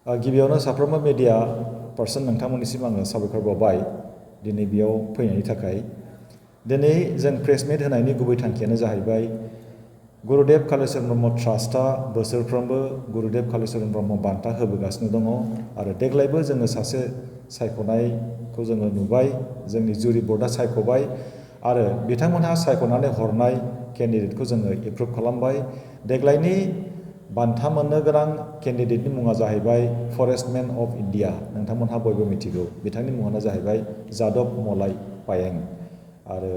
गिबियावनो साफ्रोमबो media person नोंथांमोननिसिम आङो साबायखर बावबाय दिनै बेयाव फैनायनि थाखाय। दिनै जों प्रेस मिट होनायनि गुबै थांखियानो जाहैबाय गुरुदेव कालिचरण ब्रह्म ट्रास्टआ बोसोरफ्रोमबो गुरुदेव कालिचरण ब्रह्म बान्था होबोगासिनो दङ आरो देग्लायबो जोङो सासे सायख'नायखौ जोङो नुबाय। जोंनि जुरि बर्डआ सायख'बाय आरो बिथांमोनहा सायख'नानै हरनाय केन्डिडेटखौ जोङो एप्रुभ खालामबाय। देग्लायनि बान्था मोननो गोनां केन्डिडेटनि मुङा जाहैबाय फरेस्टमेन अफ इन्डिया। नोंथांमोनहा बयबो मिथिगौ बिथांनि मुङानो जाहैबाय जादब मलाय पायें आरो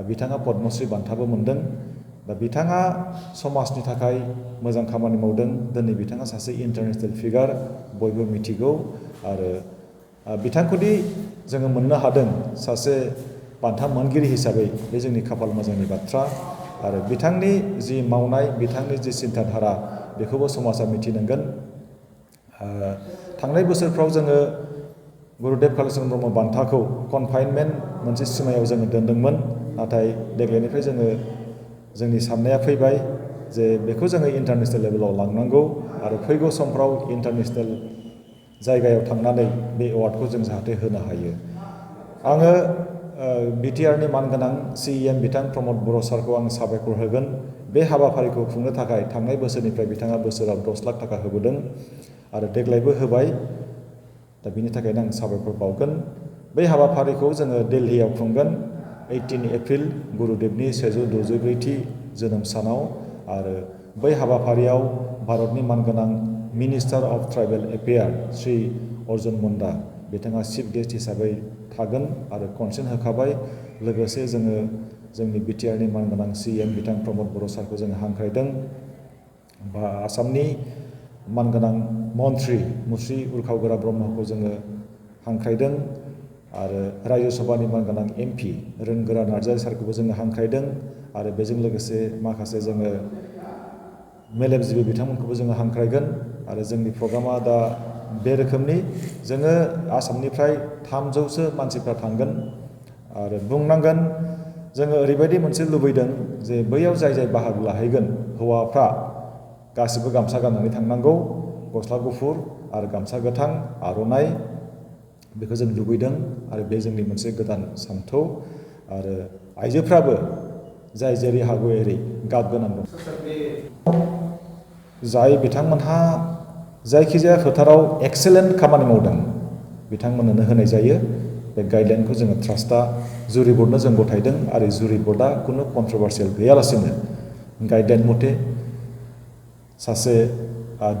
बिथाङा पद्मश्री बान्थाबो मोनदों। दा बिथाङा समाजनि थाखाय मोजां खामानि मावदों। दिनै बिथाङा सासे इन्टारनेसनेल फिगार बयबो मिथिगौ आरो बिथांखौदि जोङो मोननो हादों सासे बान्था मोनगिरि हिसाबै बे जोंनि खाफाल मोजांनि बाथ्रा आरो बिथांनि जि मावनाय बिथांनि जि सिन्ताधारा बेखौबो समाजा मिथिनांगोन। थांनाय बोसोरफ्राव जोङो गुरुदेव कालिचरण ब्रह्म बान्थाखौ कनफाइनमेन्ट मोनसे सिमायाव जोङो दोन्दोंमोन, नाथाय देग्लायनिफ्राय जोंनि साननाया फैबाय जे बेखौ जोङो इन्टारनेसनेल लेभेलाव लांनांगौ आरो फैगौ समफ्राव इन्टारनेसनेल जायगायाव थांनानै बे एवार्डखौ जों जाहाथे होनो हायो। आङो बिटिआरनि मानगोनां CEM बिथां प्रमद बर' सारखौ आं साबायखर होगोन। बे हाबाफारिखौ खुंनो थाखाय थांनाय बोसोरनिफ्राय बिथाङा बोसोराव 10 लाख थाखा होबोदों आरो देग्लायबो होबाय। दा बिनि थाखायनो आं साबायखर बावगोन। बै हाबाफारिखौ जोङो दिल्लीयाव खुंगोन 18 एप्रिल गुरुदेबनि 164थि जोनोम सानाव आरो बै हाबाफारियाव भारतनि मानगोनां minister of tribal affair Shri Arjun Munda बिथाङा चिफ गेस्ट हिसाबै थागोन आरो कनसेन्ट होखाबाय। लोगोसे जोङो जोंनि बिटिआरनि मानगोनां CEM बिथां प्रमद बर' सारखौ जोङो हांख्रायदों बा आसामनि मानगोनां मन्त्रि मुस्रि उर्खावगोरा ब्रह्मखौ जोङो हांख्रायदों आरो रायजो सभानि मानगोनां MP रोंगोरा नार्जारी सारखौबो जोङो हांख्रायदों आरो बेजों लोगोसे माखासे जोङो मेलेमजिबि बिथांमोनखौबो जोङो हांख्रायगोन आरो जोंनि प्रग्रामा दा बे रोखोमनि जोङो आसामनिफ्राय 300सो मानसिफ्रा थांगोन आरो बुंनांगोन जोङो ओरैबायदि मोनसे लुबैदों जे बैयाव जाय बाहागो लाहैगोन हौवाफ्रा गासिबो गामसा गाननानै थांनांगौ, गस्ला गुफुर आरो गामसा गोथां आर'नाइ बेखौ जों लुबैदों आरो बे जोंनि मोनसे गोदान सानथौ आरो आइजोफ्राबो जाय जेरै हागौ एरै गाब गोनां दं। जाय बिथांमोनहा जायखिजाया फोथाराव एक्सेलेन्ट खामानि मावदों बिथांमोननो होनाय जायो। बे गाइडलाइनखौ जोङो ट्रास्टआ जुरि बर्डनो जों गथायदों आरो जुरि बर्डआ खुनु कन्ट्रभार्सियेल गैयालासेनो गाइडलाइन मथे सासे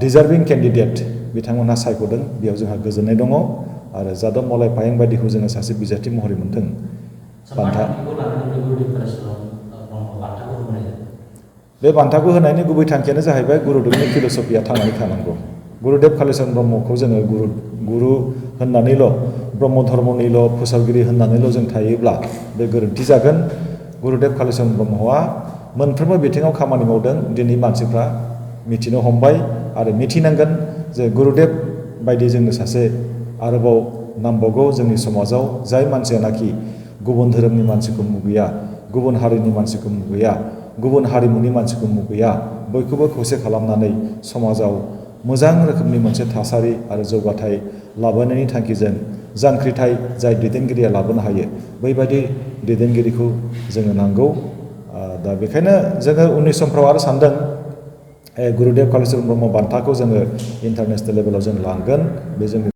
डिजार्भिं केन्डिडेट बिथांमोनहा सायख'दों। बेयाव जोंहा गोजोननाय दङ आरो जादब मलाय पायें बायदिखौ जोङो सासे बिजाथि महरै मोनदों बान्था। बे बान्थाखौ होनायनि गुबै थांखियानो जाहैबाय गुरुदेबनि फिल'सफिया थांनानै थानांगौ। गुरुदेव कालिचरण ब्रह्मखौ जोङो गुरु होननानैल' ब्रह्म धर्मनिल' फोसावगिरि होननानैल' जों थायोब्ला बे गोरोन्थि जागोन। गुरुदेव कालिचरण ब्रह्मआ मोनफ्रोमबो बिथिङाव खामानि मावदों। दिनै मानसिफ्रा मिथिनो हमबाय आरो मिथिनांगोन जे गुरुदेब बायदि जोंनो सासे आरोबाव नांबावगौ जोंनि समाजाव जाय मानसियानाखि गुबुन धोरोमनि मानसिखौ मुगैया, गुबुन हारिनि मानसिखौ मुगैया, गुबुन हारिमुनि मानसिखौ मुगैया, बयखौबो खौसे खालामनानै समाजाव मोजां रोखोमनि मोनसे थासारि आरो जौगाथाय लाबोनायनि थांखिजों जांख्रिथाय जाय दैदेनगिरिया लाबोनो हायो बैबायदि दैदेनगिरिखौ जोङो नांगौ। दा बेखायनो जोङो उननि समफ्राव आरो सानदों गुरुदेव कालिचरण ब्रह्म बान्थाखौ जोङो इन्टारनेसनेल लेभेलाव जों लांगोन। बे जोंनि